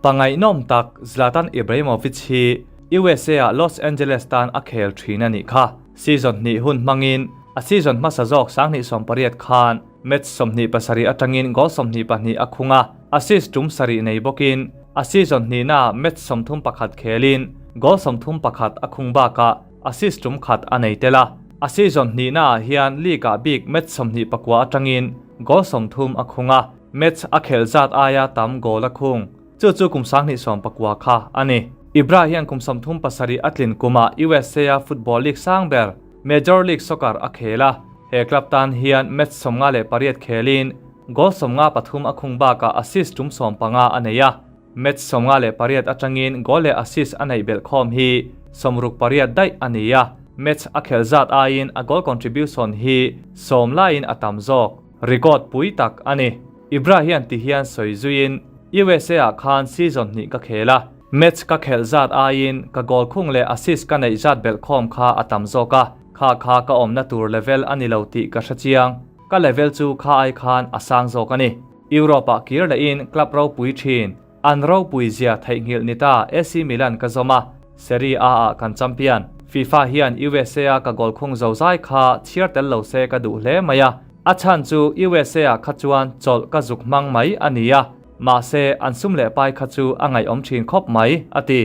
Pa ngaihnawm tak Zlatan Ibrahimovic hi USA-ah Los Angeles tan a khel thin a nih kha. Season hnih hun hmangin a season hmasa zawk 2018 khan match 27 atangin goal 22 a khung a, assist tum sarih nei bawkin a season hnihnaah match 31 khelin goal 31 a khung bakah assist tum khat a nei tel a. A season hnihnaah hian league-ah bik match 29 atangin goal 30 a khung a, match a khelh zat aia tam goal a khung. Chu chu kum 2019 kha a ni. Ibra hian kum 37 a tlin kumah USA-a football league sang ber Major League Soccer a khel a. He club tan hian match 58 khelin goal 53 a khung bakah assist tum 15 a nei a. Match 58 atangin goal leh assist a neih belh khawm hi 68 daih a ni a. Match a khelh zat aiin a goal contribution hi 10 laiin a tam zawk. Record pui tak a ni. Ibra hian ti hian sawi zuiin USA-ah khan season hnih ka khel a. Match ka khelh zat aiin ka goal khung leh assist ka neih zat belh khawm kha a tam zawk a. Kha kha ka awmna tur level a ni lo tih ka hre chiang. Ka level chu kha ai khan a sang zawk a ni. Europe-ah kir lehin club ropui thin. An ropui zia theihnghilh ni ta AC Milan ka zawm a, Serie A-ah kan champion. FIFA hian USA-a ka goal khung zo zai kha chhiar tel lo se ka duh hle mai a. A chhan chu USA-ah kha chuan chawlh ka zuk hmang mai a ni a, mahse an sum leh pai kha chu a ngaihawm thin khawp mai, a ti.